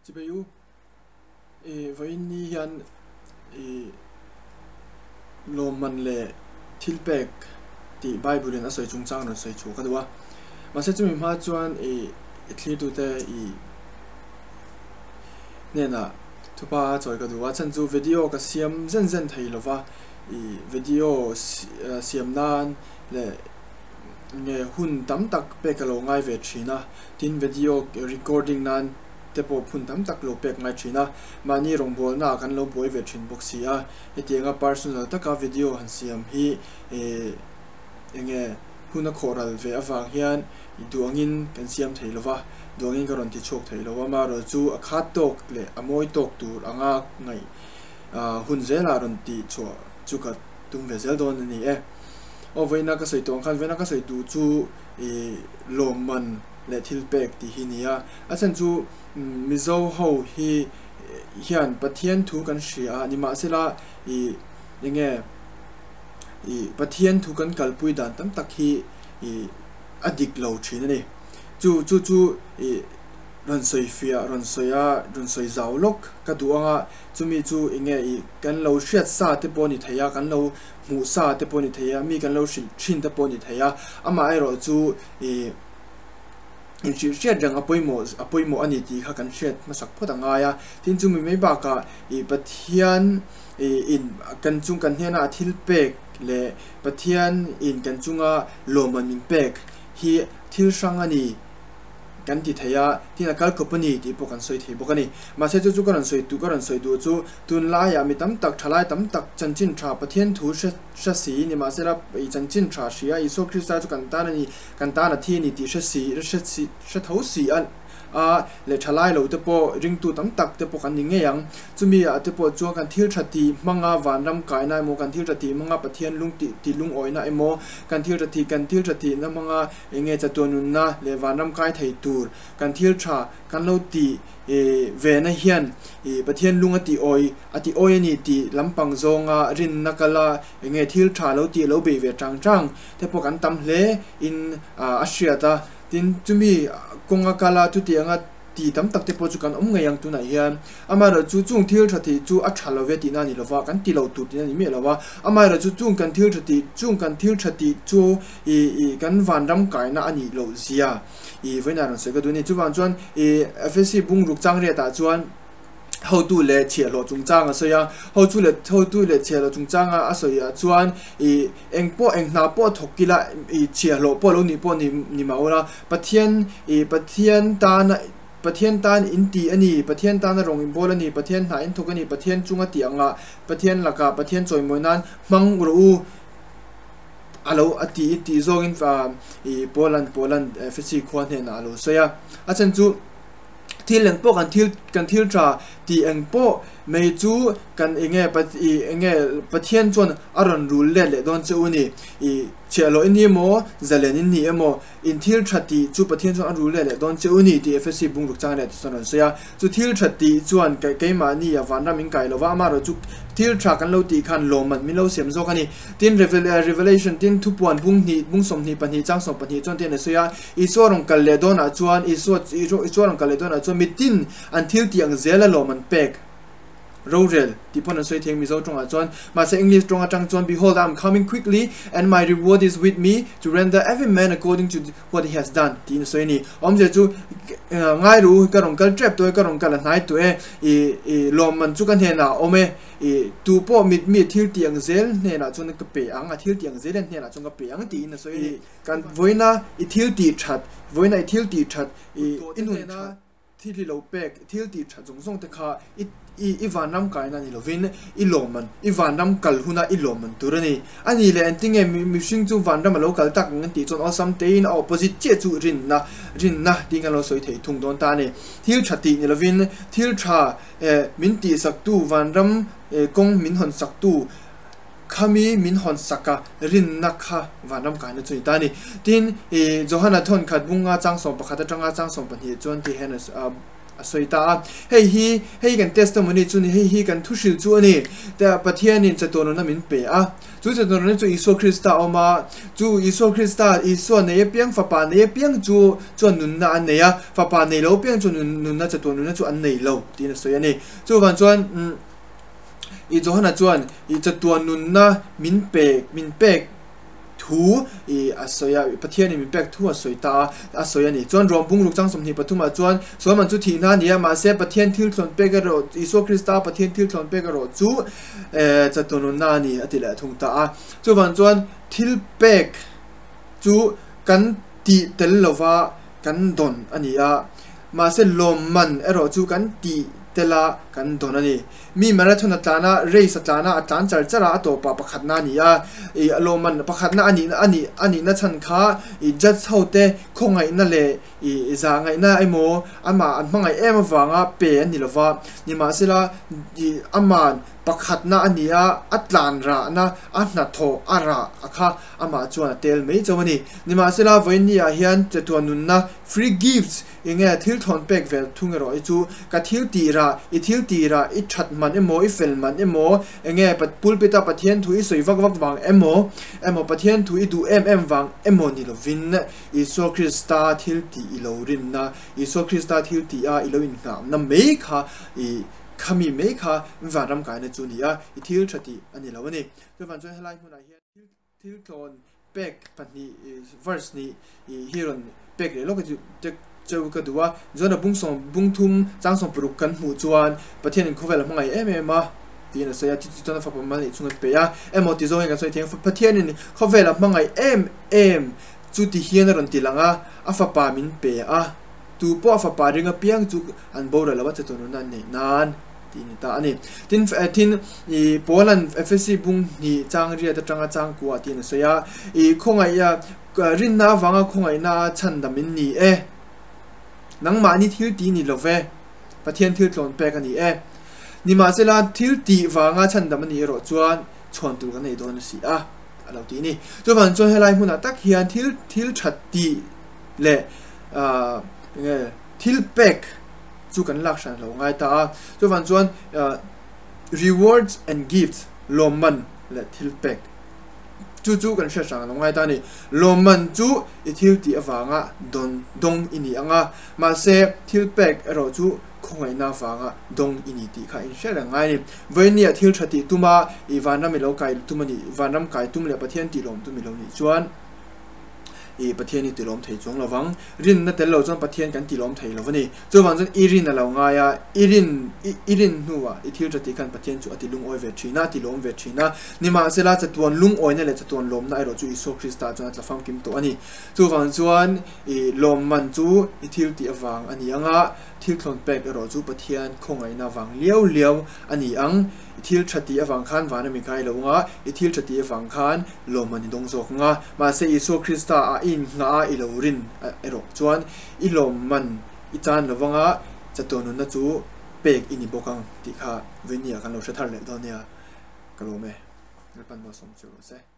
Chibai u, i vawiin ni hian i lawmman leh thil pek tih Bible in a sawi chungchang rawn sawi chhuak a duh a. Mahse chumi hma chuan i thlirtute i hnenah thupa a chawi ka duh a, chhan chu video ka siam zen zen thei lova, i video siam nan leh nge hun tam tak pek a lo ngai ve thin a, tin video recording nan te pawh phun tam tak lo pek ngai thin a, mahni rawngbawlna ah kan lo buai ve thin bawk si a, hetianga personal taka video han siam hi enge hun a khawh ral ve avang hian duangin kan siam thei lova, duangin ka rawn ti chhuak thei lo a, amaherawh chu a khat tawk leh a mawi tawk tur anga ngaih hun zelah rawn tih chhuah chu ka tum ve zel dawn a ni e. Aw vawiina ka sawi tawh ang khan vawiina ka sawi duh chu ih lawmman leh thil pek tih hi ni a, a chhan chu Mizo ho hi hian Pathian thu kan hria a, nimahsela ih enge ih Pathian thu kan kalpui dan tam tak hi ih a dik lo thin a ni. Chu chu chu ih rawn sawi fiah rawn sawi a rawn sawi zau lawk ka duh ang a, chumi chu enge ih kan lo hriat sa te pawh a ni thei a, kan lo hmuh sa te pawh a ni thei a, mi kan lo hrilh thin te pawh a ni thei a, amaherawh chu ih inhrilh hriat reng a pawimawh a pawimawh a ni tih kha kan hriat hmasak phawt a ngai a, tin chumi mai bakah ih Pathian ih in kan chung kan hnena a thil pek leh Pathian in kan chunga lawmman min pek hi thil hrang a ni kan ti thei a, tin a kal khawp a ni tih pawh kan sawi thei bawk a ni. Mahse chu chu ka rawn sawi duh ka rawn sawi duh chu tunlaiah mi tam tak thalai tam tak chanchin tha Pathian thu hre hre si nimahsela ih chanchin tha hria Isua Krista chu kan tan a ni kan tan a thi a ni tih hre si hre si hre tho si a a leh thalai lo te pawh ringtu tam tak te pawh kan ni ngei ang. Chumi ah te pawh chuan kan thil tha tih hmanga vanram kaina emaw kan thil tha tih hmanga Pathian lung tih tih lungawina emaw kan thil tha tih kan thil tha tihna hmanga eng nge chatuan nunna leh vanram kai thei tur kan thil tha kan lo tih ve na hian ih Pathian lung a tih awi a tih awi a ni tih lampang zawnga rinna kala eng nge thil tha lo tih lo bei ve chang chang te pawh kan tam hle in a hriat a tin chumi kawnga kala chutianga ti tam tak te pawh chu kan awm ngei ang tunah hian amaherawh chu chung thil tha tih chu a tha lo ve tihna a ni lova kan ti lo tur tihna a ni miah lo a amaherawh chu chung kan thil tha tih chung kan thil tha tih chu ih ih kan vanram kaina a nih loh zia ih vawiinah rawn sawi ka duh a ni chuvang chuan ih F_S_C bungruk chang riatah chuan hotu leh chhiahhlawh chungchang a sawi a, hotu leh hotu leh chhiahhlawh chungchanga a sawi ah chuan ih eng pawh eng hna pawh a thawk ila ih chhiahhlawh pawh lo nih pawh ni ni mah ula Pathian ih Pathian tana Pathian tan in tih a ni Pathian tana rawng in bawl a ni Pathian hna in thawk a ni Pathian chunga tih angah Pathian lakah Pathian chawimawi nan hmang rawh u a lo a tih tih zawngin ih Paulan Paulan Efesi khua hnenah a lo sawi a a chhan chu. Thil eng pawh kan thil kan thil tha tih eng pawh mai chu kan enge ih enge Pathian chuan a rawn rul let leh dawn che u ni. Ih chhiahhlawh in ni emaw zalen in ni emaw in thil tha tih chu Pathian chuan a rul let leh dawn che u ni tih Efesi bungruk chang leh te chuan a rawn sawi a. Chu thil tha tih chuan keimahni a vanram in kai lova amaherawh chu thil tha kan lo tih khan lawmman min lo siam zawk a ni. Tin Revelation tin thupuan bung hnih bung 22 chang 12 chuan tin a sawi a. Isua rawn kal leh dawnah chuan Isua Isua rawn kal leh dawnah chuan mitin an thil tih ang zel alawm an pek rorel tih pawn an sawi thei ang Mizo tawngah chuan. Mahse English tawng atang chuan Behold, I am coming quickly and my reward is with me to render every man according to what he has done tiin a sawi a ni. Awmzia chu ngai ru ka rawn kal tep tawh e, ka rawn kal a hnai tawh e, i i lawmman chu ka hnenah a awm e. I tu pawh mit mi thil tih ang zel hnenah chuan ka pe ang, a thil tih ang zel hian hnenah chuan ka pe ang tiin a sawi a ni. Kan vawiina i thil tih that, vawiina i thil tih that, i i nun that, thil hi lo pek, i thil tih that zawng zawng te kha i i i vanram kaina ni lovin i lawmman, i vanram kal huna i lawmman tur a ni. A ni leh engtinge mi mihring chu vanram a lo kal tak ang an tih chuan awlsam tein a opposite chiah chu rinna, rinna tiin kan lo sawi thei thung dawn ta a ni. Thil tha tih ni lovin thil tha eh min tihsaktu vanram eh kawng min hawnsaktu, Khami min hawn sak a, rinna kha vanram kaina chu ni ta a ni. Tin, i Johana thawn khat bunga chang 11 atanga chang 12 chuan ti hian a a sawi ta a. Hei hi, hei kan testimony chu ni, hei hi kan thuhril chu a ni. Te Pathianin chatuan nunna min pe a. Chu chatuan nunna chu Isua Krista a awm a. Chu Isua Krista, Isua nei apiang, Fapa nei apiang chu chuan nunna an nei a. Fapa nei lo apiang chu nunna, chatuan nunna chu an nei lo tiin a sawi a ni. Chuvang chuan i Johana chuan i chatuan nunna min pek, min pek thu i a sawi a, Pathianin min pek thu a sawi ta a, a sawi a ni. Chuan Rom bungruk chang 23 ah chuan Sualman chu thihna a ni a, mahse Pathian thil thlawn pek erawh, Isua Krista Pathian thil thlawn pek erawh chu chatuan nunna a ni a ti leh thung ta a. Chuvang chuan thil pek chu kan tih tel lova kan dawn a ni a, mahse lawmman erawh chu kan tih tel a kan dawn a ni. Mi marathon a tlan a, race a tlan a, a tlan char char a, a tawpah pakhatna a ni a. Ih lawmman pakhatna a nih a nih a nihna chhan kha ih judge ho te khawngaihna leh ih zahngaihna emaw amah an hmangaih em avanga pe a ni lova, nimahsela ih aman pakhatna a ni a, a tlan rahna a hnathawh a rah a kha amah chuan a tel mai chauh a ni. Nimahsela vawiin ah hian chatuan nunna free gifts Enge thil thawn pek vel thung erawh hi chu ka thil tih rah, i thil tih rah, i that man emaw, i fel man emaw, enge pulpit a Pathian thu i sawi vak vak vang emaw, emaw Pathian thu i duh em em vang emaw ni lovin Isua Krista thil tih i lo rinna, Isua Krista thil tih a i lo inngahna mai kha i khami mai kha vanram kaina chu ni a, i thil tha tih a ni lo a ni. Chuvan chuan helai hmunah hian thil. Thil tlawn pek pahnih verse nih hi rawn pek leh lawk te cheu ka duh a, John-a bung sawm bung thum chang sawm paruk kan hmuh chuan Pathianin khawvel a hmangaih em em a tiin a sawi a, thi chu chuan a fapa mal neih chhung an pe a, emaw ti zawngin kan sawi thiang Pathianin khawvel a hmangaih em em chu ti hian a rawn ti lang a, a fapa min pe a, tu pawh a fapa ring apiang chu an boral lo a chatuan nunna an neih nan. Tih ni ta a ni. Tin, tin, i Paula'n Efesi bung hnih chang riat atanga chang kuah tiin a sawi a, i khawngaih a, rinna avanga khawngaihna a chhandam in ni e. Nangmahni thil tih ni lo ve, Pathian thil tlawn pek a ni e. Nimahsela, thil tih vanga chhandam a nih erawh chuan chhuan tur kan nei dawn a si a, a lo ti a ni. Chuvang chuan helai hmunah tak hian thil thil that tih leh, enge thil pek, chu kan lak hran lo ngai ta a. Chuvang chuan rewards and gifts, lawmman leh thil pek chu chu kan hriat hrang lo ngai ta a ni. Lawmman chu i thil tih avanga dawn dawng i ni ang a, mahse thil pek erawh chu khawngaihna avanga dawng i ni tih kha in hriat reng ngai a ni. Vawinia thil tha tih tuma i vanram i lo kai tum a nih, vanram kai tum leh Pathian tih lawm tum i lo nih chuan, I Pathian hi tilawm thei chuang lovang. Rinna tel lo chuan Pathian kan tilawm thei lo a ni. Chuvang chuan i rin a lo ngai a, i rin, i rin hnuah i thil tha tih khan Pathian chu a ti lungawi ve thin a, a tilawm ve thin a. Nimahsela, chatuan lungawina leh chatuan lawmna erawh chu Isua Krista chuan a tla famkim tawh a ni. Chuvang chuan i lawmman chu i thil tih avang a ni ang a, thil thlawn pek erawh chu Pathian khawngaihna vang liau liau a ni ang. I thil tha tih avang khan van a mi kai lo ang a, i thil tha tih avang khan lawmman i dawng zawk ang a. Mahse, Isua Krista ah i inngah a i lo rin erawh chuan i lawmman i chan lo vang a, chatuan nunna chu pek i ni bawk ang tih kha Venia kan lo hre thar leh dawn nia. Ka lawm e. Lalpan malsawm chu rawh se.